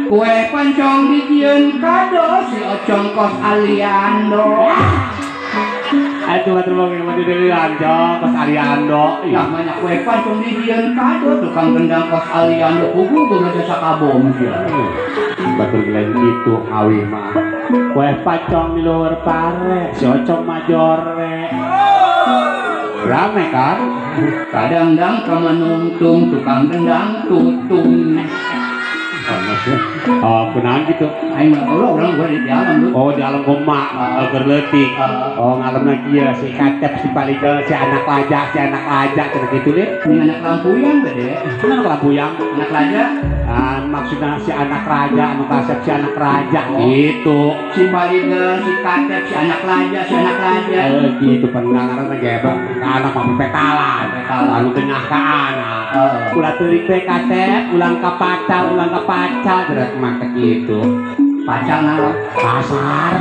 Kue pancong dijieun kado si Ocong kos Aliando. Atuh batur mah di Aliando kos Aliando. Namanya kue pancong dijieun kado tukang gendang kos Aliando pugu geus sakabom sia. Batur lain kitu awi mah. Kue pancong di luhur pare, si Ocong mah jore. Rame kan? Kadang-dang kamanungtung tukang gendang tutung. Oh, kunaon gitu? Aing mah ulah urang gua di alam lu. Oh, di alam goma, keur leutik. Oh, ngalemna kieu si Katep, si Paligel, si anak raja, cenah kitu deh. Ini anak lampuyang gede. Kunaon anak lampuyang? Anak raja? Ah, maksudna si anak raja, anu kasep si anak raja gitu. Si Paligel, si Katep, si anak raja, si anak raja. Eh, gitu pengangaran gebek anak mah petalan, anu tengah ka anak. Ulah teuing teh Katep, ulang ka pacal, ulang ka pacal berat mah gitu. Pacal naon? Pasar.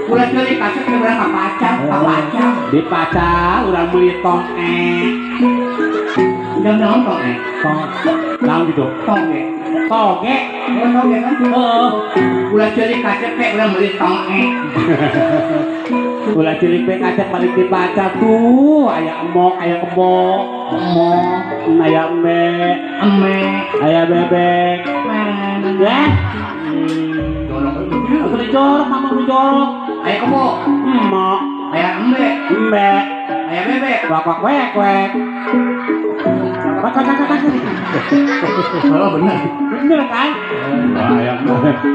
Ulah teuing kasep teh urang ka pacal, ka pacal. Di pacal urang meuli tong-e. Jam naon tong-e? Tong. Naon gitu? Toge. Toge. Oh, toge kan? Heeh. Ulah ceurik kasep teh urang meuli tong-e. Ulah ceurik teh kasep balik di pacal tuh aya emok, aya kebo. Emok, aya embe, eme, aya bebek. Eh. Jorok. Beli jorok, mama beli jorok. Aya kebo. Emok. Aya embe. Embe. Aya bebek. Wak wak wek wek. Wak wak wak wak. Oh bener. Bener kan? Aya.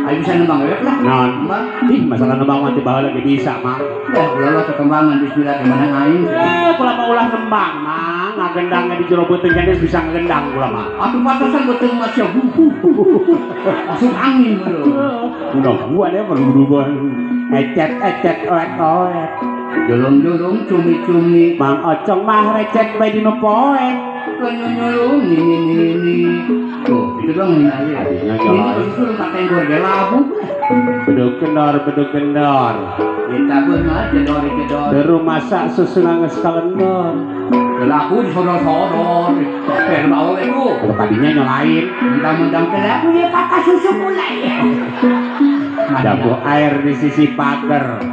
Ayo bisa nembang bebek lah. Non. Nembang. Ih, masalah nembang mah tiba lagi bisa, Mang. Ya, ulah ketembangan bismillah gimana aing. Eh, kula mah ulah nembang, Mang. Ngagendangnya di jero beuteung kene bisa ngegendang kula mah. Atuh pantesan beuteung mah sia. Masuk angin lho. Udah gua deh perlu ecet ecet oet oet. Jolong-jolong cumi-cumi. Mang Ocong mah recet bae dinu poek. Kenyunyulung nini nini. Tuh, itu doang nih aja. Ini susul kategori gelabu. Beduk kendor, beduk kendor. Kita benar jedor jedor. Deru masak susu nangis kalendor. Gelaku disodor-sodor. Eh, bawa itu. Kalau tadinya nyolain. Mentang-mentang gelaku ya kakak susu mulai. Jago air di sisi pagar.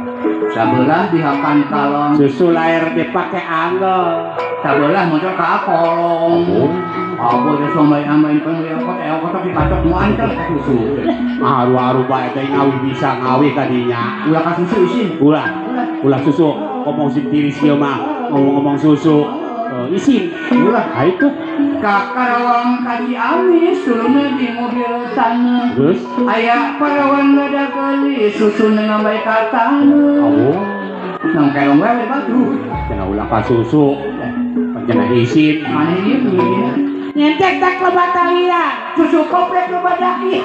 Sabelah dihakan kalong. Susu lahir dipakai anggel. Sabelah muncul ke kolong. Apa dia somai-amain pengliokot, elokot tapi pacok mau antel ke susu. Aru-aru bae teh ngawi bisa ngawi tadinya. Ulah ka susu isin. Ulah. Ulah susu. Ngomong sim tiris ieu mah, ngomong-ngomong susu. Isin. Ulah. Ha itu. Ka Karawang ka Ciamis turunna di mobil taneuh. Terus aya parawan rada geulis susuna ngambai ka taneuh. Oh. Nang kelong wae batu. Cenah ulah ka susu. Cenah isin. Maneh ieu kumaha? Nyentek tak loba talia. Susu komplek loba daki.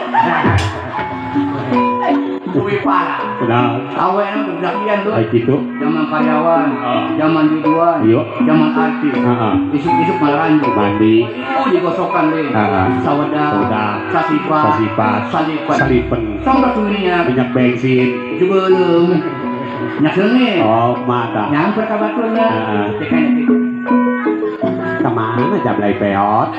Kuwi parah. Kenal. Awe anu dakian tuh. Ai kitu. Zaman karyawan, zaman juduan, zaman artis. Heeh. Isuk-isuk malah lanjut. Mandi. Oh, digosokan deh. Heeh. Sawedah, sasipat, sasipat, salipen. Salipen. Songkok minyak. Minyak bensin. Jebelung. Minyak sengit. Oh, mata. Nyamper ka baturna. Heeh. Tekan itu. Kemana jablay peot?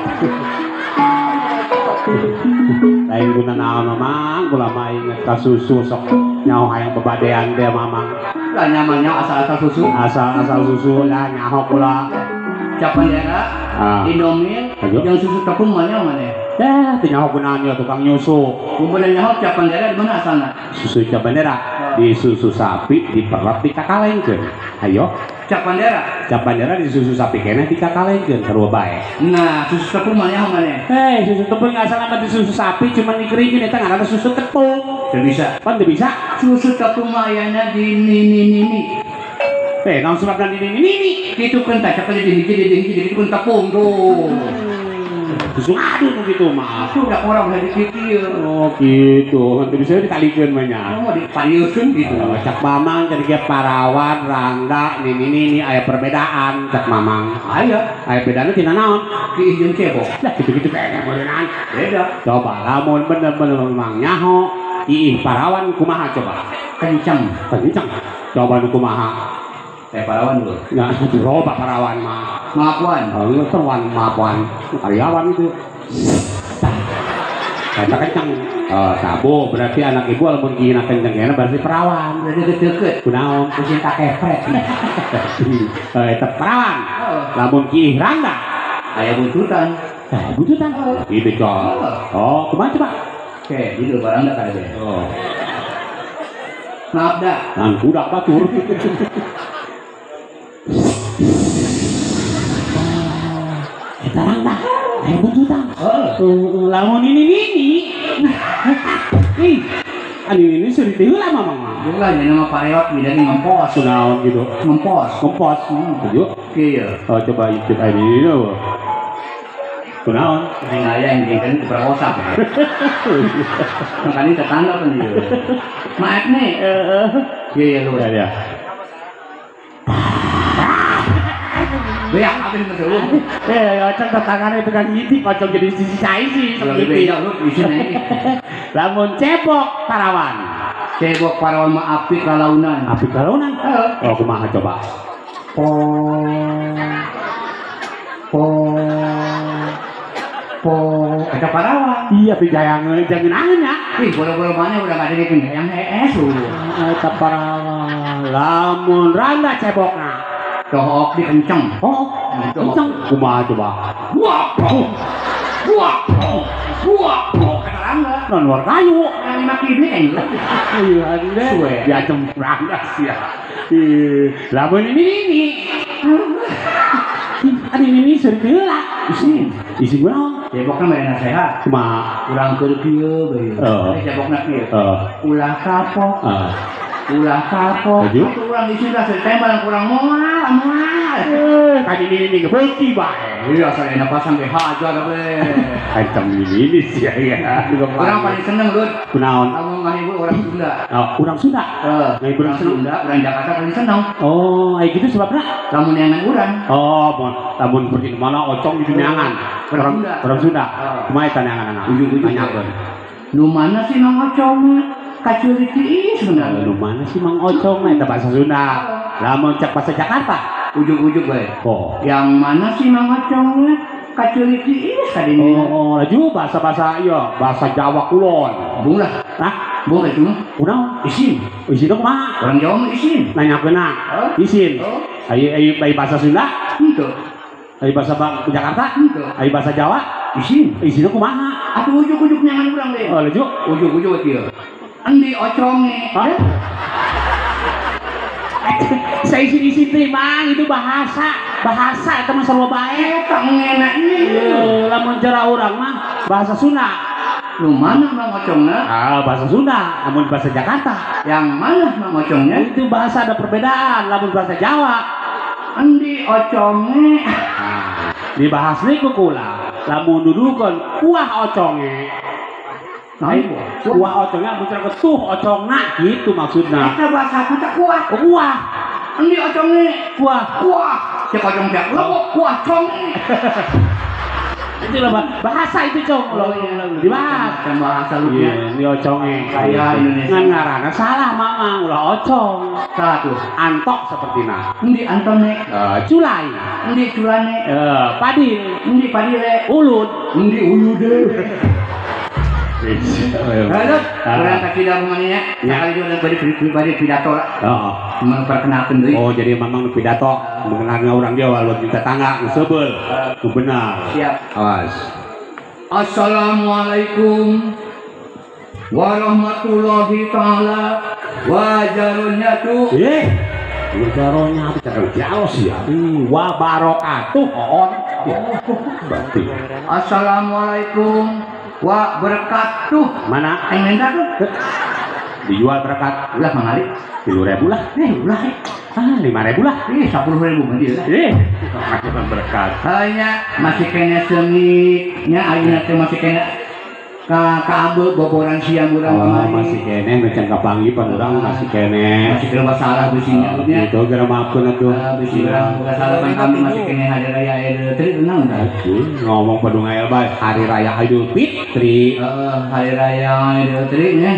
Lain guna naon mamang, kula mah inget ka susu sok nyaho hayang bebadean teh mamang. Lah nyamannya asal-asal susu. Asal-asal susu lah nyaho kula. Cap bendera, Indomie, yang susu tepung mana mana? Eh, teu nyaho gunaannya tukang nyusu. Kumpulan nyaho cap bendera di mana asalna? Susu cap bendera di susu sapi diperap dikakalengkeun. Ayo. Cap bendera. Cap bendera di susu sapi keneh dikakalengkeun sarua bae. Nah, susu tepung mana mana? Eh, susu tepung asalna mah di susu sapi cuman dikeringkeun eta ngaranna susu tepung. Teu bisa. Pan teu bisa. Susu tepung mah ayana di nini nini. Eh, naon sebabna di nini nini? Kitu kan tah cap di hiji di hiji di kitu kan tepung tuh. Susu aduh gitu mah. Sudah orang udah dikikir. Oh gitu, nanti bisa ditalikeun mah nya. Oh, diparieuseun gitu. Cak mamang jadi ge parawan, rangga, nini nini aya perbedaan cak mamang. Aya. Aya bedana tina naon? Ki jeung cebok. Lah kitu-kitu kayaknya meureunaan. Beda. Coba lamun bener-bener memang nyaho, iih parawan kumaha coba? Kenceng. Kenceng. Coba nu kumaha? Saya parawan dulu. Nah, coba parawan mah. Maapuan. Oh, terwan maapuan. Karyawan itu. Eta kenceng. Oh, tabu berarti anak ibu lamun kiihna kenceng kena berarti perawan. Berarti deket-deket. Kunaon? Kucing kakepret. Eta perawan. Lamun kiih rangda aya buntutan. Buntutan. Gitu, Cok. Oh, kumaha coba? Oke, di luar rangda kada deh. Oh. Maaf dah. Nang budak batur. Eta rangda aya buntutan. Lamun ini nini. Ih, anu ini seurit heula mah mah. Ulah nya nama pareot bidang ngempos. Kunaon gitu. Ngempos. Ngempos. Tujuh. Iya. Oh, coba ikut ini dulu. Kunaon? Sing aya yang dijadikan diperkosa. Makanya tetangga kan dia. Maaf nih. Iya iya lu. Ya. Beak apa ini lu? Ocong tetanggane tukang ngintip, ocong jadi sisi saisi. Lebih beda lu isine. Lamun cebok parawan. Cebok parawan mah apik lalaunan. Apik lalaunan? Oh, kumaha coba? Po po po ada parawan. Iya, tapi jangan jangan angin ya. Ih, bolo-bolo mana udah enggak ada di yang hees lu. Eta parawan. Lamun randa cebokna. Dohok di kenceng. Oh, kenceng. Kumaha coba? Wah, wah, wah, kata rangga. Non war kayu. Yang lima kini enggak. Iya, ande. Ya cemprang sih ya. Ih, lamun ini ini. Anu ini seurit heula. Isin. Isin kunaon? Cebokna mah nasehat. Kumaha? Urang keur kieu bae. Cebokna kieu. Ulah kapok. Ulah kapok. Kurang isin lah setembal kurang moal, moal. Kan ini ini beuki bae. Iya, asal enak pasang ge hajar we. Kacang ini sih ya. Urang paling seneng, Lud. Kunaon? Lamun ngahibur orang Sunda. Oh, urang Sunda. Heeh, ngahibur orang Sunda, orang Jakarta paling seneng. Oh, aya gitu sebabna? Lamun neangan urang. Oh, lamun pergi mana ocong di neangan. Orang Sunda. Orang Sunda. Kumaha eta neanganna? Ujung-ujung nanyakeun. Nu mana sih Mang Ocong? Kacuri tiis sebenarnya. Nu mana sih Mang Ocong eta bahasa Sunda. Lamun cek bahasa Jakarta, ujung-ujung bae. Oh. Yang mana sih Mang Ocong? Kacuri tiis tadi ini. Oh, laju bahasa-bahasa iya, bahasa Jawa kulon. Bung lah. Hah? Bung itu mah. Kunaon? Isin. Isin kumaha? Orang Jawa mah isin. Nanyakeunna. Isin. Ayo ayo bahasa Sunda? Henteu. Ayo bahasa Jakarta? Henteu. Ayo bahasa Jawa? Isin. Isin kumaha? Atuh ujug-ujug nyangan urang deh. Oh, laju. Ujug-ujug kieu. Endi oconge? Hah? Saya isin-isin teh mang itu bahasa. Bahasa eta mah sarua bae. Eta ngena ieu. Lamun cara urang mah bahasa Sunda. Nu mana Mang Ocongna? Ah, bahasa Sunda, lamun bahasa Jakarta. Yang mana Mang Ocongnya? Itu bahasa ada perbedaan, lamun bahasa Jawa. Endi oconge? Nah, dibahas nih ku kula. Lamun dudukeun kuah oconge. Nah, kuah ocongnya mun cara ketuh ocongna gitu maksudna. Eta bahasa kita kuah. Oh, kuah. Endi oconge? Kuah. Kuah. Cek ocong teh lebok kuah conge. Itu lah bahasa itu cong. Oh, iya. Dibahas. Kan bahasa lu ya. Iya, oconge. Saya Indonesia. Ngan ngaranna salah mamang ulah ocong. Satu. Antok sepertina. Endi antone? Culai. Endi culane? Padil. Endi padile? Ulud. Endi ulude. Halo, orang kaki dalam rumahnya, kali juga beri pidato lah. Oh, memperkenalkan diri. Oh, jadi memang pidato mengenalkan orang Jawa, luar minta tangga, sebel, benar. Siap. Awas. Assalamualaikum warahmatullahi taala wabarakatuh. Wabarakatuh, bicara Jawa sih ya. Wabarakatuh, on. Berarti. Assalamualaikum wa berkatuh. Mana? Yang minta tuh dijual berkat. Ulah mangali 3.000 lah. Ulah. Ah, 5.000 lah. 10.000 mah lah. Berkat. Hanya masih kena sengitnya ayeuna teh masih kena ka abe boboran siang urang kemari. Masih kene macam kapanggih pan urang masih kene. Masih kena masalah besinya nya. Itu gara maafkeun atuh. Besi urang boga salah pan kami masih kene hari raya Idul Fitri tenang tah. Ngomong padung aya bae hari raya Idul Fitri. Heeh, hari raya Idul Fitri nya.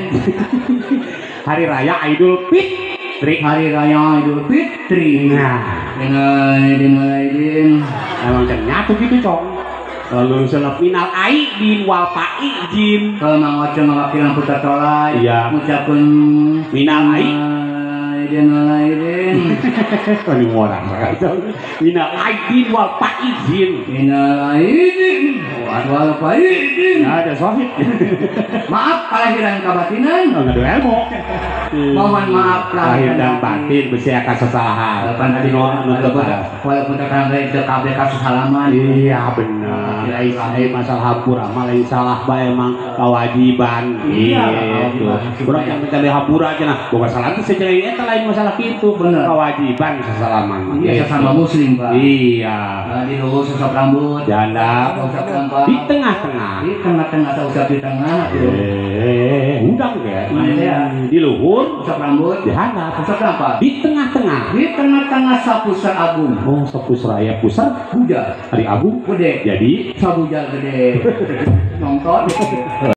Hari raya Idul Fitri. Hari raya Idul Fitri. Nah, dengan izin. Emang nyatu gitu, Cong. Lalu selap minal aidin wal faizin. Kalau Mang Ocong ngawakilan putra tolai, ngucapkeun minal aidin wal aidin. Ini orang minal aidin wal faizin. Minal aidin wal faizin. Ada sohib. Maaf kelahiran kebatinan. Enggak ada ilmu. Mohon maaf lahir dan batin besi akan kesalahan. Walaupun terkadang itu kabeh kasalaman. Iya benar. Ai masalah hampura mah lain salah bae emang kewajiban. Iya gitu. Urang yang minta hampura cenah. Boga salah teh secara eta lain masalah kitu. Bener. Kewajiban sesalaman. Iya sesama muslim, Pak. Iya. Di luhur sesop rambut. Janda. Di tengah-tengah. Di tengah-tengah usap di tengah. Udang ya. Di luhur usap rambut, di handap usap apa? Di tengah-tengah. Di tengah-tengah sapusar agung. Oh, sapusar aya pusar buja. Ari agung gede. Jadi sabuja gede. Nonton.